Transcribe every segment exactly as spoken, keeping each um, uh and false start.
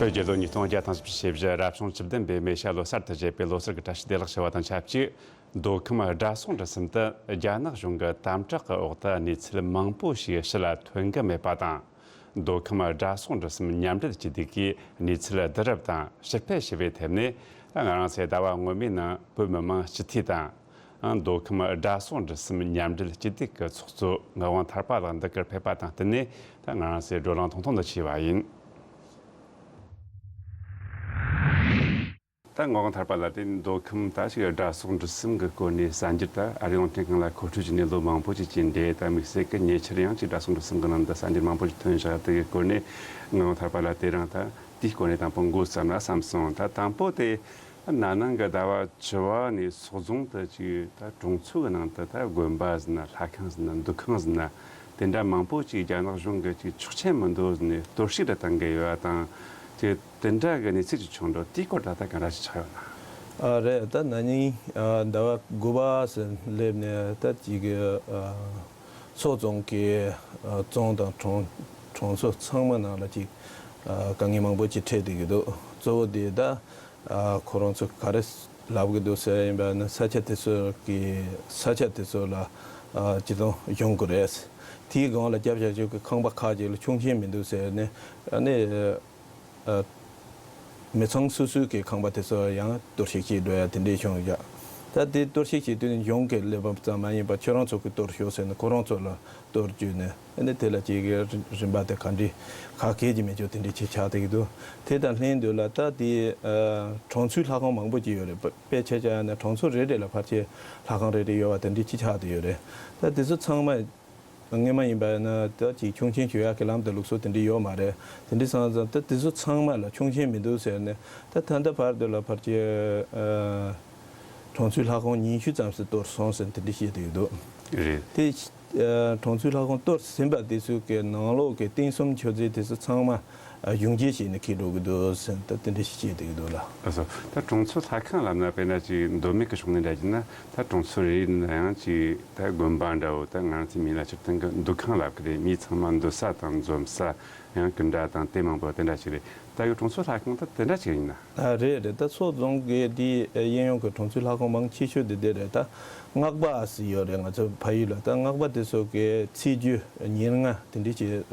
རྒྱལ་ལོ་ཉིས་སྟོང་བརྒྱ་དང་བཞི་བཅུ་ཞེ་བཞི་རབ་བྱུང་བཅུ་བདུན་པའི་མེ་ཤ་ལོ་གསར་དུ་བཞད་པའི་ལོ་གསར་གྱི་བཀྲ་ཤིས་བདེ་ལེགས་ཞུ་བ་དང་ཆབས་ཅིག་མདོ་ཁམས་དགྲ་སྲོང་འབྲི་གསུམ་དུ་རྒྱ་ནག་གཞུང་གི་དམ་དྲག་གི་འོག་ཏུ་གནས་ཚུལ་མང་པོ་ཞིག་ཕྱི་ལ་ཐོན་གྱི་མེད་པ་དང་། མདོ་ཁམས་དགྲ་སྲོང་འབྲི་གསུམ་མཉམ་འབྲེལ་སྤྱི་སྡེ་གིས་གནས་ཚུལ་བསྡུ་རུབ་དང་ཕྱིར་སྤེལ་ཞུ་བའི་ཐད་ནས། ང་རང་ཚོའི་ཟླ་བ་སྔོན་མའི་ནང་བོད་མི་མང་སྤྱི་འཐུས་དང་། མདོ་ཁམས་དགྲ་སྲོང་འབྲི་གསུམ་མཉམ་འབྲེལ་སྤྱི་སྡེ་གི་ཚོགས་གཙོ་ངག་དབང་ཐར་པ་ལགས་འདི་གར་ཕེབས་པ་དང་བསྟུན་ནས། ད་ང་རང་ཚོའི་བགྲོ་གླེང་ཐུང་ཐུང་དུ་ཕྱེས་པ་ཡིན། ད་ངག་དབང་ཐར་པ་ལགས་དེ་མདོ་ཁམས་ད་ཞིག་དགྲ་སྲོང་འབྲི་གསུམ་གྱི་སྐོར་ནས་གསར་འགྱུར། ད་ཨ་རི་རླུང་འཕྲིན་ཁང་ལ་མཁོ་སྤྲོད་བྱས་ནས་ལོ་མང་པོ་ཅིག་ཅིག་འདས། ད་དམིགས་བསལ་གྱི་ཉེ་ཆར་ཡང་ཅིག་དགྲ་སྲོང་འབྲི་གསུམ་གྱི་ནང་དུ་གསར་འགྱུར་མང་པོ་ཅིག་ཐོན་བཞག་དེ་གའི་སྐོར་ནས་ངག་དབང་ཐར་པ་ལགས་དེ་རིང་ད་དེའི་སྐོར་ནས་དང་པོ་མགོ་བརྩམས་ན་བསམ་སོང་། ད་དང་པོ་དེ་ན་ནིང་གི་ཟླ་བ་བཅུ་པ་ནས་ཕྱོགས་རྫོང་དུ་ཅིག་ད་གྲོང་ཚོ་གི་ནང་དུ་ད་དགོན་པ་ཟེར་ན་ལྷ་ཁང་ཟེར་ན་འདུ་ཁང་ཟེར་ན་དེ་འདྲ་མང་པོ་ཅིག་རྒྱ་ནག་གཞུང་གིས་ཅིག་ཆོག་མཆན་མི་འདུག་ཟེར་ནས་གཏོར་བཤིག་རེ་བཏང་གི་ཡོད་པ་དང་། ཅིག་དེ་འདྲ་གི་གནས་ཚུལ་ཅིག་བྱུང་འདུག་དེའི་སྐོར་ད་ལྟ་ག་འདྲ་ཞིག་ཆགས་ཡོད་ན། ཨ་རེད། ད་ན་ནིང་ཨ་ཟླ་བ་དགུ་པ་ཟེར་སླེབས་ནས་ད་ཅིག་ཨ་ཚོགས་རྫོང་གི་ཨ་རྫོང་དང་གྲོང་གྲོང་ཚོ་ཚང་མ་ནང་ལ་ཅིག་ཨ་དཀའ་ངལ་མང་པོ་ཅིག་འཕྲད་བསྡད་ཀྱི་འདུག་གཙོ་བོ་དེ་ད་ཨ་ཁོ་རང་ཚོ་ག་རེ་ལབ་ཀྱི་འདུག་ཟེར་ཡིན་པ་ན། ས་ཆ་དེ་ཚོ་གི་ས་ཆ་དེ་ཚོ་ལ་ཨ་སྤྱི་བཏང་གཞུང་གི་རེད། དེའི་སྒང་ལ་རྒྱབ་བཞག་ཆོག་གི་ཁང་པ་ཁག་ཅིག་ལ་ཆོག་མཆན་མི་འདུག་ཟེར་ནས། ཨ་ནི་ཨ་མི་ཚང་སོ་སོའི་གི་ཁང་པ་དེ་ཚོ་ཡང་གཏོར་བཤིག་བྱེད་འགྲོ་ཡ་དེ་འདྲའི་བྱུང་ཡོད། ད་དེ་གཏོར་བཤིག་བྱེད་དུས་གཞུང་གི་ལས་བབ་ཙམ་མ་ཡིན་པ་ཁྱོད་རང་ཚོ་གི་གཏོར་ཤོག་ཟེར་ནས་ཁོ་རང་ཚོ་ལ་གཏོར་བཅུག་ནས། ཨ་ནི་དེ་ལ་ཅིག་གི་རིམ་པ་དེ་ག་འདྲའི་ཁ་སྐད་ཀྱི་མི་ཆོག་དེ་འདྲའི་ཅིག་ཆགས་བསྡད་ཀྱི་འདུག་དེ་དང་ལྷན་དུ་ལ་ད་དེ་ཨ་གྲོང་ཚོའི་ལྷ་ཁང་མང་པོ་ཅིག་ཡོད་རེད། དཔེ་ཆ་བཞག་ན་གྲོང་ཚོ་རེ་རེ་ལ་ཕལ་ཆེར་ལྷ་ཁང་རེ་རེ་ཡོད་པ་དེ་འདྲའི་ཅིག་ཆགས་བསྡད་ཡོད་རེད། ད་དེ་ཚོ་ཚང་མ་སྔོན་མ་ཡིན་པ་ན་ད་ཅིག་ཆོག་མཆན་ཞུ་ཡག་གི་ལམ་དང་ལུགས་སྲོལ་དེ་འདྲ་ཡོད་མ་རེད། དེ་འདྲ་སོང་ཙང་ད་དེ་ཚོ་ཚང་མ་ལ་ཆོག་མཆན་མི་འདུག་ཟེར་ནས། ད་ད་ལྟ་བར་དུ་ལ་ཕལ་ཆེར་ཨ་གྲོང་ཚོའི་ལྷ་ཁང་ཉི་ཤུ་ཙམ་ཞིག་གཏོར་སོང་ཟེར་དེ་འདྲ་བཤད་དེ་ཡོད་འདུག་རེད། དེ་ཨ་གྲོང་ཚོའི་ལྷ་ཁང་གཏོར་ཟིན་པ་དེ་ཚོའི་གི་ནང་ལོགས་ཀྱི་རྟེན་གསུམ་མཆོད་རྫས་དེ་ཚོ་ཚང་མ་ཨ་གཞུང་བཞེས་བྱས་ནས་འཁྱེར་འགྲོ་གི་འདུག་ཟེར་ད་དེ་འདྲ་ཞིག་བཤད་དེ་ཡོད་འདུག་ལ། ལགས་སོ། ད་གྲོང་ཚོ་ལྷ་ཁང་ལབ་ན་དཔེར་ན་ཅིག་མདོ་སྨད་ཀྱི་ཕྱོགས་ནས་འདྲ་བྱས་ན། ད་གྲོང་ཚོ་རེ་ཡིན་ན་ཡང་ཅིག་ད་དགོན་པ་འདྲ་བོ། ད་ང་རང་ཚོའི་མིང་ལ་སྤྱིར་བཏང་གི་འདུ་ཁང་ལབ་ཀྱི་རེད། མི་ཚང་མ་འདུ་ས་དང་འཛོམས་ས་ཡང་གི་འདྲ་དང་དེ་མང་པོ་དེ་འདྲ་ཞིག་རེད། ད་གི་གྲོང་ཚོ་ལྷ་ཁང་ད་དེ་འདྲ་ཞིག་ཡིན་ན། ཨ་རེད་རེད། ད་ཚོགས་རྫོང་གི་དེ་གཡས་གཡོན་གྱི་གྲོང་ཚོའི་ལྷ་ཁང་མང་ཆེ་ཤོས་དེ་དེ་རེད། ད་སྔགས་པ་ཟེར་ཡོད་རེད། ང་ཚོ་ཕ་ཡུལ་ལ་ད་སྔགས་པ་དེ་ཚོ་གི་ཚེས་བཅུ་ཉེར་ལྔ་དེ་འདྲ་ཞིག་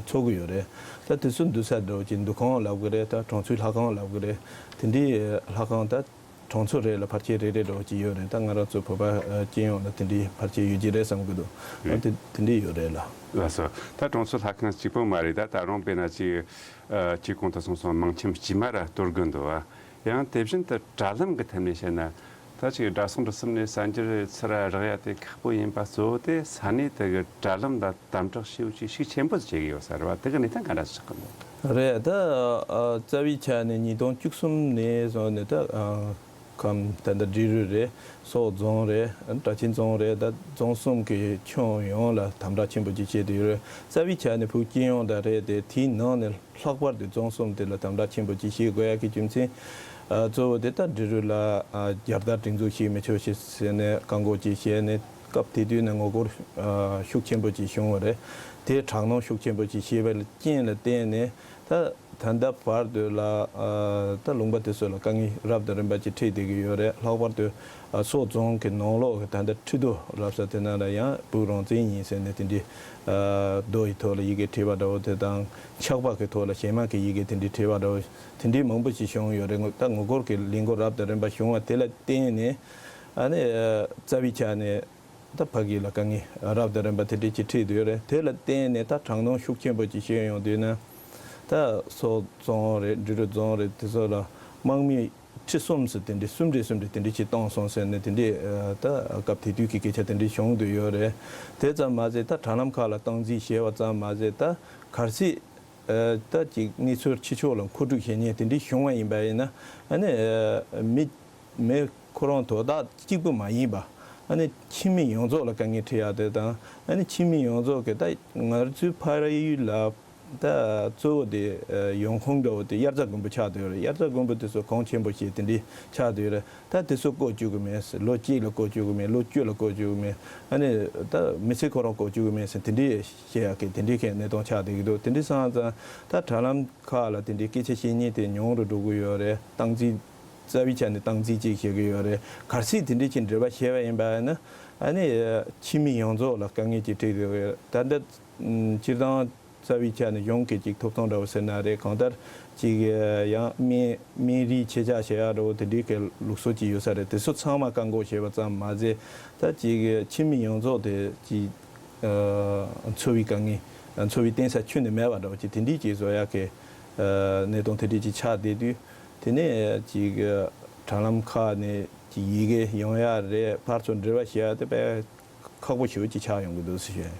ཚོགས་ཀྱི་ཡོད་རེད། ད་དེ་ཚོ་འདུ་ས་འདྲ་བོ་ཅིག་འདུ་ཁང་ལབ་ཀྱི་རེད། ད་གྲོང་ཚོའི་ལྷ་ཁང་ལབ་ཀྱི་རེད། དེ་འདྲའི་ལྷ་ཁང་ད་གྲོང་ཚོ་རེ་ལ་ཕལ་ཆེར་རེ་རེ་འདྲ་བོ་ཅིག་ཡོད་རེད། ད་ང་རང་ཚོ་བོད་པ་ཨ་སྤྱི་ཡོངས་ལ་དེ་འདྲའི་ཕལ་ཆེར་ཡོད་ཀྱི་རེད་བསམ་གྱི་འདུག་རེད། ཨ་དེ་དེ་འདྲའི་ཡོད་རེད་ལ། ལགས་སོ། ད་གྲོང་ཚོ་ལྷ་ཁང་གཅིག་པོ་མ་རེད། ད་ད་རུང་དཔེར་ན་ཅིག་ཨ་ཅིག་གོང་དུ་གསུངས་སོང་། མིང་ཁྱིམ་དཀྱུས་མ་ར་གཏོར་གི་འདུག་བ། ཡང་དེ་བཞིན་དུ་དྲ་ལམ་གྱི་ཐད་ནས་བཤད་ན། ད་ཅིག་དགྲ་སྲོང་འབྲི་གསུམ་ནས་གསར་འགྱུར་ཚུར་རག་ཡ་དེ་ཁག་པོ་ཡིན་པ་གཙོ་བོ་དེ་ས་གནས་དེ་གི་དྲ་ལམ་ལ་དམ་དྲག་ཤུགས་ཆེ་ཤུགས་ཆེན་པོ་བྱེད་ཀྱི་ཡོད་ས་རེད་བ། དེ་གི་གནས་སྟངས་ག་འདྲ་ཆགས་ཀྱི་འདུག་རེད། ད་ཨ་རྩ་བའི་ཆ་ནས་ཉིས་སྟོང་བཅུ་གསུམ་ནས་བཟུང་ནས་ད་ཨ་ཁམས་ད་ལྟ་འབྲི་རུ་རེད། སོག་རྫོང་རེད། སྦྲ་ཆེན་རྫོང་རེད། ད་རྫོང་གསུམ་གྱི་ཁྱོན་ཡོངས་ལ་དམ་དྲག་ཆེན་པོ་ཅིག་བྱས་ཏེ་ཡོད་རེད། རྩ་བའི་ཆ་ནས་བོད་སྤྱི་ཡོངས་ད་རེད་དེ། དེའི་ནང་ནས་ལྷག་པར་དུ་རྫོང་གསུམ་དེ་ལ་དམ་དྲག་ཆེན་པོ་ཅིག་བྱེད་དགོས་ཡ་གི་རྒྱུ་མཚན་ཨ་གཙོ་བོ་དེ་ད་འབྲི་རུ་ལ་ཨ་རྒྱལ་དར་སྒྲེང་འཛུགས་བྱེད་མི་ཆོག་ཞེས་ཟེར་ནས་བཀག་འགོག་ཅིག་བྱས་ནས། སྐབས་དེ་དུས་ནས་ངོ་རྒོལ་ཨ་ཤུགས་ཆེན་པོ་ཅིག་བྱུང་བ་རེད། དེ་དྲག་གནོན་ཤུགས་ཆེན་པོ་ཅིག་བྱས་པའི་རྐྱེན་ལ་བརྟེན་ནས། ད་ད་ལྟ་བར་དུ་ལ་ཨ་ད་ལུང་པ་དེ་ཚོ་ལ་དཀའ་ངལ་རབ་དང་རིམ་པ་ཅིག་འཕྲད་བསྡད་ཀྱི་ཡོད་རེད། ལྷག་པར་དུ་ཨ་སོག་རྫོང་གི་ནང་ལོགས་ཀྱི་ད་ལྟ་ཁྲི་རྡོ་ལབ་ས་དེ་ན་ལ་ཡང་བོད་རང་བཙན་ཡིན་ཟེར་ནས་དེ་འདྲའི་ཨ་རྡོ་ཡི་ཐོག་ལ་ཡི་གེ་བྲིས་པ་འདྲ་བོ་དེ་དང་། ཆག་པ་གི་ཐོག་ལ་གཞས་མ་གི་ཡི་གེ་དེ་འདྲའི་བྲིས་པ་འདྲ་བོ་དེ་འདྲའི་མང་པོ་ཞིག་བྱུང་ཡོད་རེད། ད་ངོ་རྒོལ་གྱི་ལས་འགུལ་རབ་དང་རིམ་པ་བྱུང་བ་དེ་ལ་བརྟེན་ནས་ཨ་ནི་ཨ་རྩ་བའི་ཆ་ནས་ད་ཕ་གི་ལ་དཀའ་ངལ་རབ་དང་རིམ་པ་དེ་འདྲའི་ཅིག་འཕྲད་བསྡད་ཡོད་རེད། དེ་ལ་བརྟེན་ནས་ད་དྲག་གནོན་ཤུགས་ཆེན་པོ་ཅིག་བྱས་ཡོང་དུས་ན། ད་སོག་རྫོང་རེད། འབྲི་རུ་རྫོང་རེད། དེ་ཚོ་ལ་དམག་མི་ཁྲི་གསུམ་ཙམ་དེ་འདྲའི་གསུམ་རེ་གསུམ་རེ་དེ་འདྲའི་ཅིག་བཏང་སོང་ཟེར་ནས་དེ་འདྲའི་ཨ་ད་སྐབས་དེ་དུས་ཀྱི་སྐད་ཆ་དེ་འདྲའི་བྱུང་བསྡད་ཡོད་རེད། དེ་ཙམ་མ་ཟད་ད་དྲ་ལམ་ཁག་ལ་སྟངས་འཛིན་བྱས་པ་ཙམ་མ་ཟད། ད་གལ་སྲིད་ཨ་ད་ཅིག་གནས་ཚུལ་ཕྱི་ཕྱོགས་ལ་མཁོ་སྒྲུབ་བྱེད་མཁན་དེ་འདྲའི་བྱུང་བ་ཡིན་པ་ཡིན་ན། ཨ་ནི་ཨ་མི་མི་ཁོ་རང་དོ་བདག་གཅིག་པུ་མ་ཡིན་པ། ཨ་ནི་ཁྱིམ་མི་ཡོངས་རྫོགས་ལ་དཀའ་ངལ་འཕྲད་ཡ་དེ་དང་། ཨ་ནི་ཁྱིམ་མི་ཡོངས་རྫོགས་ཀྱི་ད་ང་ཚོའི་ཕ་ར་ཡུལ་ལ་ ད་གཙོ་བོ་དེ་ཡོང་ཁུངས་འདྲ་བོ་དེ་དབྱར་རྩྭ་དགུན་འབུ་ཆགས་བསྡད་ཡོད་རེད། དབྱར་རྩྭ་དགུན་འབུ་དེ་ཚོ་གོང་ཆེན་པོ་བྱས་དེ་འདྲའི་ཆགས་བསྡད་ཡོད་རེད། ད་དེ་ཚོ་བཀོལ་བཅུག་གི་མེད། ལོ་གཅིག་ལ་བཀོལ་བཅུག་གི་མེད། ལོ་བཅུ་ལ་བཀོལ་བཅུག་གི་མེད། ཨ་ནི་ད་མི་ཚེ་ཁོ་རང་བཀོལ་བཅུག་གི་མེད་ཟེར་དེ་འདྲའི་བཤད་ཡག་གི་དེ་འདྲའི་གི་གནས་སྟངས་ཆགས་བསྡད་ཀྱི་འདུག་དེ་འདྲའི་སོང་ཙང་ད་དྲ་ལམ་ཁག་ལ་དེ་འདྲའི་སྐད་ཆ་བཤད་མཁན་དེ་ཉུང་རུ་འགྲོ་གི་ཡོད་རེད། སྟངས་འཛིན་རྩ་བའི་ཆ་ནས་སྟངས་འཛིན་ཅིག་བྱེད་ཀྱི་ཡོད་རེད། གལ་སྲིད་དེ་འདྲའི་ཅིག་འགྲེལ་པ་བཤད་པ་ཡིན་པ་ཡིན་ན་ཨ་ནི་ཕྱི་མི་ཡོངས་རྫོགས་ལ་དཀའ་ངལ་ཅིག་འཕྲད་ཀྱི་ཡོད་རེད། ད་ལྟ་སྤྱིར་བཏང་རྩ་བའི་ཆ་ནས་གཞུང་གི་ཅིག་ཐོབ་ཐང་འདྲ་བོ་ཟེར་ན་རེད། གང་ལྟར་ཅིག་ཡང་སྨན་སྨན་རིགས་ཆེད་བཅག་བྱེད་ཡག་འདྲ་བོ་དེ་འདྲའི་གི་ལུགས་སྲོལ་ཅིག་ཡོད་ས་རེད། དེ་ཚོ་ཚང་མ་བཀག་འགོག་བྱས་པ་ཙམ་མ་ཟད་ད་ཅིག་ཕྱི་མི་ཡོངས་རྫོགས་དེ་ཅིག་འཚོ་བའི་དཀའ་ངལ་འཚོ་བའི་བརྟེན་ས་ཁྱོན་ནས་མེད་པ་འདྲ་བོ་ཅིག་དེ་འདྲའི་ཅིག་བཟོ་ཡག་གི་གནས་སྟངས་དེ་འདྲའི་ཅིག་ཆགས་བསྡད་དུས་དེ་ནས་ཅིག་དྲ་ལམ་ཁག་ནས་ཅིག་ཡི་གེ་ཡོང་ཡག་རེད། ཕར་ཚུར་འབྲེལ་བ་བྱེད་ཡག་དེ་དཔེ་ཁག་པོ་ཞེ་པོ་ཅིག་ཆགས་ཡོང་གི་འདུག་ཟེར་ཞུ་ཡ་ཡིན།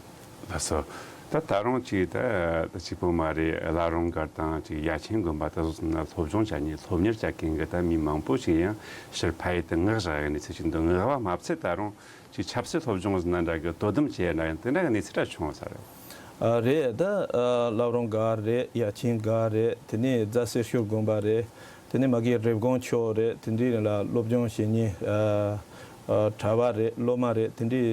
ལགས་སོ། ད་ད་རུང་ཅིག་ད་ད་གཅིག་པོ་མ་རེད། བླ་རུང་སྒར་དང་ཅིག་ཡ་ཆེན་དགོན་པ་ད་སོགས་སོང་ན་སློབ་སྦྱོང་བྱ་མཁན་སློབ་གཉེར་བྱ་མཁན་གྱི་ད་མི་མང་པོ་ཞིག་ཡང་ཕྱིར་ཕ་ཡུལ་དུ་མངགས་བཞག་ཡོད་གནས་ཚུལ་ཞིག་འདུག་མངགས་པ་མ་ཚད་ད་རུང་ཅིག་ཆབ་སྲིད་སློབ་སྦྱོང་ཟེར་ན་འདྲ་གི་དོ་དམ་བྱས་ན་ཡང་དེ་འདྲ་གི་གནས་ཚུལ་འདྲ་བྱུང་ས་རེད། ཨ་རེད། ད་ཨ་བླ་རུང་སྒར་རེད། ཡ་ཆེན་སྒར་རེད། དེ་ནས་རྫ་སེར་ཤོད་དགོན་པ་རེད། དེ་ནས་མ་གི་རེབ་གོང་ཕྱོགས་རེད། དེ་འདྲའི་ལ་སློབ་སྦྱོང་བྱེད་མཁན་ཨ་ཨ་གྲྭ་པ་རེད། སློབ་མ་རེད། དེ་འདྲའི་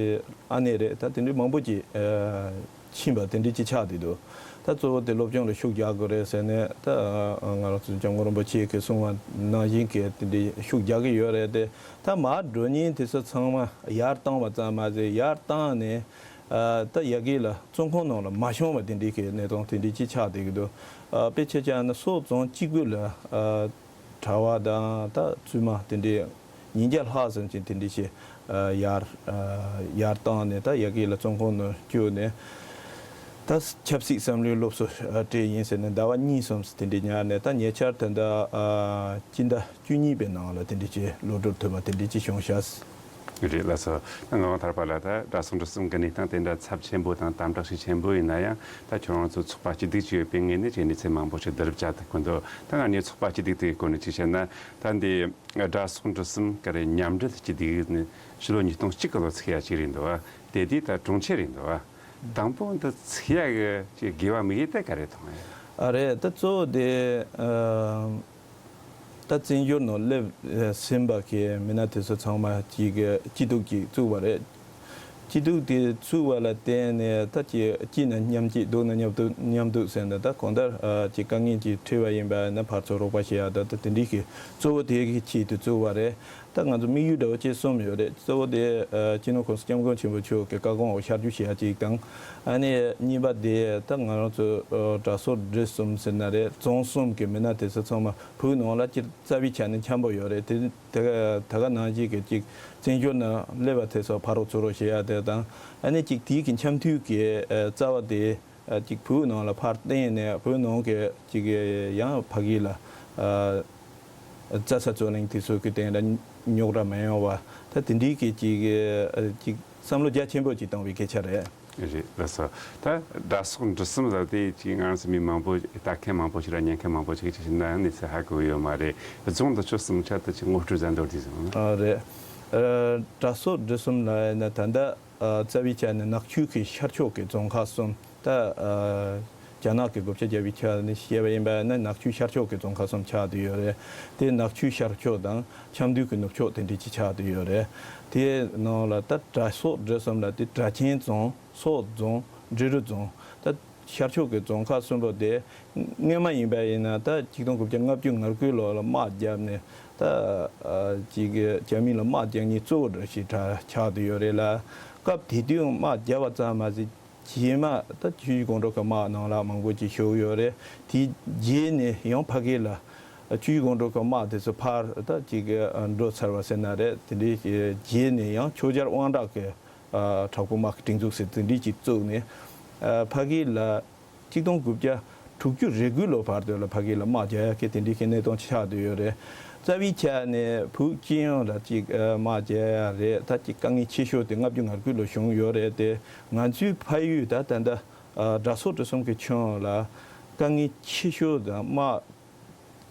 ཨ་ནེ་རེད། ད་དེ་འདྲའི་མང་པོ་ཅིག་ཨ་ཕྱིན་པ་དེ་འདྲའི་ཅིག་ཆགས་བསྡད་འདུག་ད་གཙོ་བོ་དེ་སློབ་སྦྱོང་ལ་ཤུགས་རྒྱག་དགོས་རེད་ཟེར་ནས་ད་ཨ་ང་རང་ཚོ་སྐྱབས་མགོན་རིན་པོ་ཆེ་གིས་གསུངས་པ་ནང་བཞིན་གྱི་དེ་འདྲའི་ཤུགས་རྒྱག་གི་ཡོད་རེད་དེ། ད་མར་འགྲོ་མཁན་དེ་ཚོ་ཚང་མ་ཡར་བཏང་བ་ཙམ་མ་ཟད་ཡར་བཏང་ནས་ཨ་ད་ཡ་གི་ལ་བཙོན་ཁང་ནང་ལ་མ་ཤོང་བ་དེ་འདྲའི་གི་གནས་སྟངས་དེ་འདྲའི་ཅིག་ཆགས་བསྡད་ཀྱི་འདུག་ཨ་དཔེ་ཆ་བཞག་ན་སོ་བཙོན་གཅིག་པུ་ལ་ཨ་གྲྭ་པ་དང་ད་བཙུན་མ་དེ་འདྲའི་ཉིས་བརྒྱ་ལྷག་ཙམ་ཅིག་དེ་འདྲའི་ཅིག་ཨ་ཡར་ཨ་ཡར་བཏང་ནས་ད་ཡ་གི་ལ་བཙོན་ཁང་ནང་བསྐྱུར་ནས་ད་ཆབ་སྲིད་བསམ་བློའི་སློབ་གསོ་ཨ་སྤྲད་ཡིན་ཟེར་ནས་ཟླ་བ་གཉིས་གསུམ་དེ་འདྲའི་ཉར་ནས་ད་ཉེ་ཆར་ད་ལྟ་ཨ་སྤྱི་ཟླ་བཅུ་གཉིས་པའི་ནང་ལ་དེ་འདྲའི་ཅིག་གློད་གྲོལ་ཐུབ་པ་དེ་འདྲའི་ཅིག་བྱུང་ཤག་རེད་ལགས་སོ། ད་ང་རང་ཐར་པ་ལ་ད་དགྲ་སོག་འབྲུ་གསུམ་གྱི་གནས་སྟངས་དེ་འདྲ་ཚབས་ཆེན་པོ་དང་དམ་དྲག་ཤུགས་ཆེན་པོ་ཡིན་ན་ཡང་ད་ཁྱོད་རང་ཚོ་ཚོགས་པ་སྐྱིད་སྡུག་ཅིག་ཡོད་པའི་ངོས་ནས་ཅིག་གནས་ཚུལ་མང་པོ་ཞིག་བསྡུ་རུབ་བྱ་ཐུབ་ཀྱི་འདུག་ད་ང་གཉིས་ཚོགས་པ་སྐྱིད་སྡུག་དེའི་སྐོར་ནས་ཅིག་བཤད་ན་ད་འདི་དགྲ་སོག་འབྲུ་གསུམ་ག་རེ་མཉམ་འབྲེལ་སྐྱིད་སྡུག་ནི་ཕྱི་ལོ་ཉིས་སྟོང་གཅིག་གི་ལོ་ཚིག་ཡ་གཅིག་རེད་འདུག་བ། དེ་དུས་ད་གྲོང་ཁྱེར་རེད་འདུག་བ། དང་པོ་འདི་ཚིག་ཡ་གི་ཅིག་དགེ་བ་དམིགས་ཡུལ་དེ་ག་རེ་མཐོང་ཡ། ཨ་རེད། ད་གཙོ་བོ་དེ་ཨ་ད་བཙན་བྱོལ་ནང་སླེབས་ཟིན་པ་གི་མི་སྣ་དེ་ཚོ་ཚང་མ་གཅིག་གི་སྐྱིད་སྡུག་ཅིག་བཙུགས་པ་རེད། སྐྱིད་སྡུག་དེ་བཙུགས་པ་ལ་བརྟེན་ནས་ད་ཅིག་སྐྱིད་ན་མཉམ་སྐྱིད་སྡུག་ན་མཉམ་སྡུག་མཉམ་སྡུག་ཟེར་ནས་ད་གང་ལྟར་ཨ་ཅིག་དཀའ་ངལ་ཅིག་འཕྲད་པ་ཡིན་པ་ན་ཕར་ཚུར་རོགས་པ་བྱེད་ཡ་ད་ད་དེ་འདྲའི་གི་གཙོ་བོ་དེ་གི་ཆེད་དུ་བཙུགས་པ་རེད། ད་ང་ཚོ་དམིགས་ཡུལ་འདྲ་བོ་ཅིག་གསུམ་ཡོད་རེད། གཙོ་བོ་དེ་ཨ་སྤྱི་ནོར་༸གོང་ས་༸སྐྱབས་མགོན་ཆེན་པོ་མཆོག་གི་བཀའ་དགོངས་འོག་ཤར་བསྐྱོད་བྱེད་ཡ་གཅིག་དང་། ཨ་ནི་གཉིས་པ་དེ་ད་ང་རང་ཚོ་ཨ་དགྲ་སོག་འབྲུ་གསུམ་ཟེར་ན་རེད། རྫོང་གསུམ་གྱི་མི་སྣ་དེ་ཚོ་ཚང་མ་བོད་ནང་ལ་སྤྱིར་རྩ་བའི་ཆ་ནས་འཆམ་པོ་ཡོད་རེད། དེ་དེ་ག་ད་ག་ནང་བཞིན་གྱི་ཅིག་བཙན་བྱོལ་ནང་སླེབས་པ་དེ་ཚོ་ཕར་རོགས་ཚུར་རོགས་བྱེད་ཡ་དེ་དང་། ཨ་ནི་ཅིག་དེའི་གི་འཆམ་མཐུན་གྱི་ཨ་རྩ་བ་དེ་ཨ་ཅིག་བོད་ནང་ལ་ཕར་བཏོན་ནས་བོད་ནང་གི་ཅིག་ཡང་ཕ་གི་ལ་ཨ་རྩྭ་ས་བཙོ་གླེང་དེ་ཚོ་གི་སྟེང་ལ་རྙོག་དྲ་མ་ཡོང་བ་ད་དེ་འདྲའི་གི་ཅིག་ཨ་ཅིག་བསམ་བློ་རྒྱ་ཆེན་པོ་ཅིག་བཏང་བའི་སྐད་ཆ་རེད། རེད་ལགས་སོ། ད་དགྲ་སོག་འབྲུ་གསུམ་ཟེར་དེ་ཅིག་ང་རང་ཚོ་མི་མང་པོ་ལྟ་མཁན་མང་པོ་ཞིག་ལ་ཉན་མཁན་མང་པོ་ཞིག་ཅིག་ཤེས་ན་གནས་ཚུལ་ཧ་གོ་ཡོད་མ་རེད། རྫོང་འདི་ཚོ་གསུམ་ཆ་དུ་ཅིག་ངོ་སྤྲོད་ཟ་འདོད་དེ་ཟེར་ན། ཨ་རེད། ཨ་དགྲ་སོག་འབྲུ་གསུམ་ལ་ཡིན་ན་ད་ལྟ་ཨ་རྩ་བའི་ཆ་ནས་ནག་ཆུ་གི་ཤར་ཕྱོགས་ཀྱི་རྫོང་ཁག་གསུམ། ད་ཨ་རྒྱ་ནག་གི་བགོ་བཤའ་རྒྱབ་པའི་ཆ་ནས་བཤད་པ་ཡིན་པ་ན་ནག་ཆུ་ཤར་ཕྱོགས་ཀྱི་རྫོང་ཁག་གསུམ་ཆགས་བསྡད་ཡོད་རེད། དེ་ནག་ཆུ་ཤར་ཕྱོགས་དང་ཆབ་མདོ་གི་ནུབ་ཕྱོགས་དེ་འདྲ་ཅིག་ཆགས་བསྡད་ཡོད་རེད། དེའི་ནང་ལ་ད་དགྲ་སོག་འབྲུ་གསུམ་ལ་དེ་སྦྲ་ཆེན་རྫོང་། སོག་རྫོང་། འབྲི་རུ་རྫོང་། ད་ཤར་ཕྱོགས་ཀྱི་རྫོང་ཁག་གསུམ་པོ་དེ་སྔོན་མ་ཡིན་པ་ཡིན་ན་ད་ཆིག་སྟོང་དགུ་བརྒྱ་ལྔ་བཅུ་ང་དགུ་ལོ་ལ་དམག་བརྒྱབ་ནས་ད་ཨ་ཅིག་རྒྱ་མི་ལ་དམག་རྒྱག་མཁན་གཙོ་བོ་འདྲ་ཞིག་ཆགས་བསྡད་ཡོད་རེད་ལ། སྐབས་དེ་དུས་དམག་བརྒྱབ་པ་ཙམ་མ་ཟད་རྗེས་མ་ད་ཆུ་བཞི་སྒང་དྲུག་གི་དམག་ནང་ལ་མང་པོ་ཅིག་ཞུགས་ཡོད་རེད། དེའི་རྗེས་ནས་ཡང་ཕ་གི་ལ་ཆུ་བཞི་སྒང་དྲུག་གི་དམག་དེ་ཚོ་ཕར་ད་ཅིག་འགྲོ་ཚར་བ་ཟེར་ན་རེད། དེ་འདྲའི་རྗེས་ནས་ཡང་ཆོས་རྒྱལ་དབང་དྲག་གི་ཨ་དྲག་པོ་དམག་གི་སྒྲིག་འཛུགས་ཟེར་དེ་འདྲའི་ཅིག་བཙུགས་ནས་ཨ་ཕ་གི་ལ་ཆིག་སྟོང་དགུ་བརྒྱ་དྲུག་ཅུ་རེ་དགུ་ལོ་བར་དུ་ལ་ཕ་གི་ལ་དམག་རྒྱག་ཡག་གི་དེ་འདྲའི་གི་གནས་སྟངས་ཆགས་བསྡད་ཡོད་རེད། རྩ་བའི་ཆ་ནས་བོད་སྤྱི་ཡོངས་ལ་ཅིག་ཨ་དམག་རྒྱག་ཡག་རེད། ད་ཅིག་དཀའ་ངལ་ཆེ་ཤོས་དེ་ལྔ་བཅུ་ང་དགུ་ལོ་བྱུང་ཡོད་རེད་དེ། ང་ཚོའི་ཕ་ཡུལ་ད་ད་ལྟ་ཨ་དགྲ་སོག་འབྲུ་གསུམ་གི་ཁྱོན་ལ་དཀའ་ངལ་ཆེ་ཤོས་དང་དམག་